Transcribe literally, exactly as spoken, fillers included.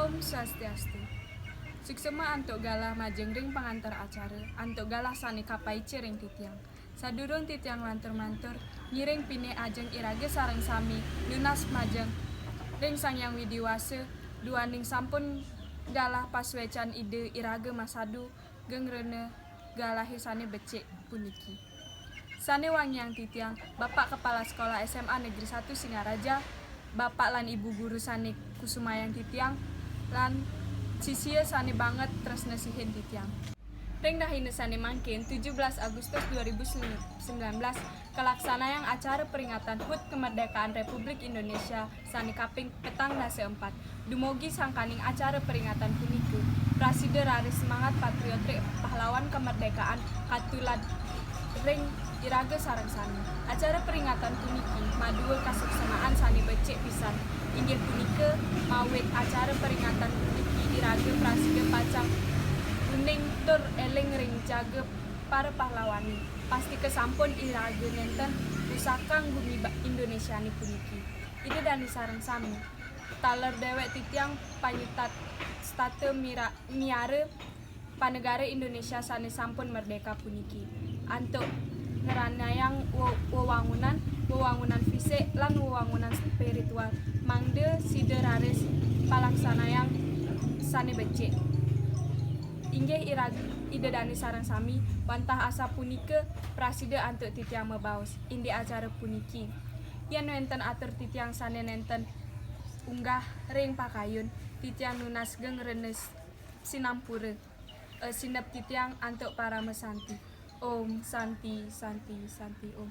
Om Swastiastu. Suksma antuk galah majeng ring pangantar acara, antuk galah sane kapaica ring titiang. Sadurung titiang lantur-mantur, ngiring pinih ajeng iraga sareng sami nunas majeng ring Sang Hyang Widi Wasa, duaning sampun galah pasuecan Ida iraga masadu geng rena galahe sane becik puniki. Sane wangiang titiang, Bapak Kepala Sekolah S M A Negeri satu Singaraja, Bapak lan Ibu Guru sane kusumayang titiang, lan sisia sane banget tresna sihin titiang. Ring rahina sane mangkin, tujuh belas Agustus dua ribu sembilan belas, kalaksanayang acara peringatan hud kemerdekaan Republik Indonesia sane kaping petang dasa empat. Dumugi sangkaning acara peringatan punika, prasida raris semangat patriotik pahlawan kemerdekaan katulad ring iraga sareng sami. Acara peringatan puniki madua kasuksemaan sane becik pisan, inggih punika mawit acara peringatan puniki iraga prasida pacang uning tur eling ring jaga para pahlawane. Pastika sampun iraga nenten pusakang gumi ba-, Indonesiane puniki. Ida dane sareng sami, taler dewek titiang panyitat stata mira-, miara panegara Indonesia sane sampun merdeka puniki, antuk ngranayang we-, wewangunan, wewangunan fisik lan wewangunan spiritual, mangda sida raris palaksanayang sane becik. Inggih irag-, Ida dane sareng sami, wantah asapunika prasida antuk titiang mabaos indik acara puniki. Yen wenten atur titiang sane nenten unggah ring pakayun, titiang nunas geng rena s-, sinampura. Eh, sineb titiang antuk parama santi. Om Santi, Santi, Santi, Om.